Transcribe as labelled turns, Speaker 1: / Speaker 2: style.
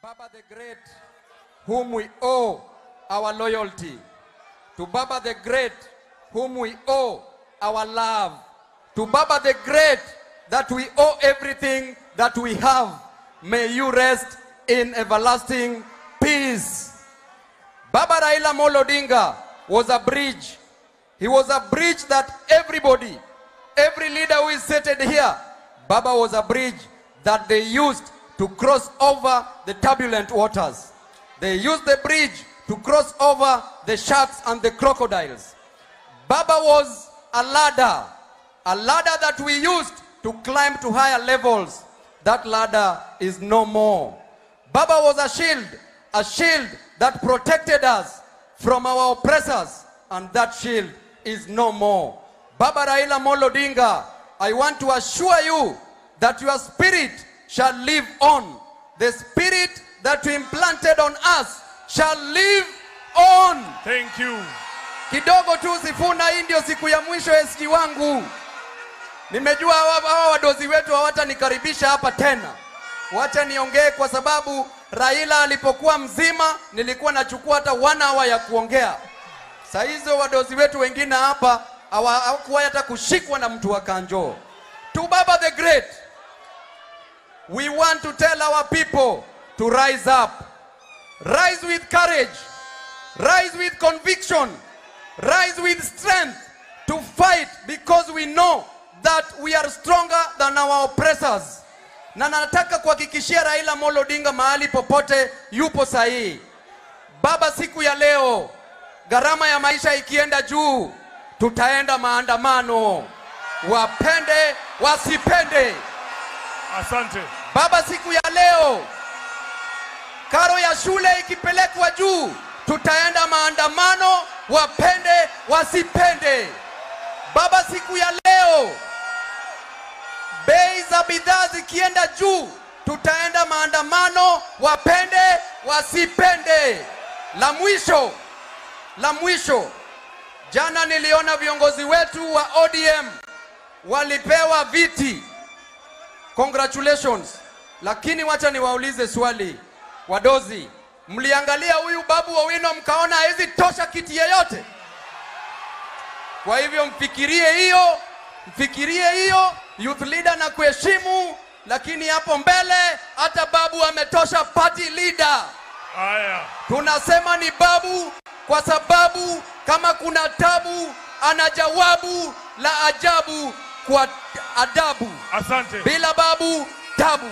Speaker 1: Baba the Great, whom we owe our loyalty. To Baba the Great, whom we owe our love. To Baba the Great, that we owe everything that we have. May you rest in everlasting peace. Baba Raila Amolo Odinga was a bridge. He was a bridge that everybody, every leader who is seated here, Baba was a bridge that they used to cross over the turbulent waters. They used the bridge to cross over the sharks and the crocodiles. Baba was a ladder that we used to climb to higher levels. That ladder is no more. Baba was a shield that protected us from our oppressors, and that shield is no more. Baba Raila Amolo Odinga, I want to assure you that your spirit shall live on. The spirit that you implanted on us shall live on.
Speaker 2: Thank you.
Speaker 1: Kidogo tu Sifuna, hii ndio siku ya mwisho SG wangu. Nimejua hawa wadozi wetu hawatanikaribisha hapa tena. Wacha niongee kwa sababu Raila alipokuwa mzima nilikuwa nachukua hata 1 hour ya kuongea. Saa hizo wadozi wetu wengine hapa hawakuwa hata kushikwa na mtu wa kanjo. To Baba the Great, we want to tell our people to rise up. Rise with courage. Rise with conviction. Rise with strength to fight, because we know that we are stronger than our oppressors. Na nataka kuhakikishia Raila Amolo Odinga mahali popote yupo sahihi. Baba, siku ya leo gharama ya maisha ikienda juu, tutaenda maandamano, wapende wasipende.
Speaker 2: Asante.
Speaker 1: Baba, siku ya leo karo ya shule ikipelekwa juu, tutaenda maandamano, wapende wasipende. Baba, siku ya leo bei za bidhaa zikienda juu, tutaenda maandamano, wapende wasipende. La mwisho, jana niliona viongozi wetu wa ODM walipewa viti. Congratulations. Lakini wacha niwaulize swali, wadozi, mliangalia huyu Babu Owino mkaona hawezi tosha kiti yeyote? Kwa hivyo mfikirie hiyo, mfikirie hiyo. Youth leader na kuheshimu, lakini hapo mbele hata Babu ametosha party leader.
Speaker 2: Aya.
Speaker 1: Tunasema ni Babu kwa sababu kama kuna tabu ana jawabu la ajabu kwa adabu.
Speaker 2: Asante.
Speaker 1: Bila Babu tabu.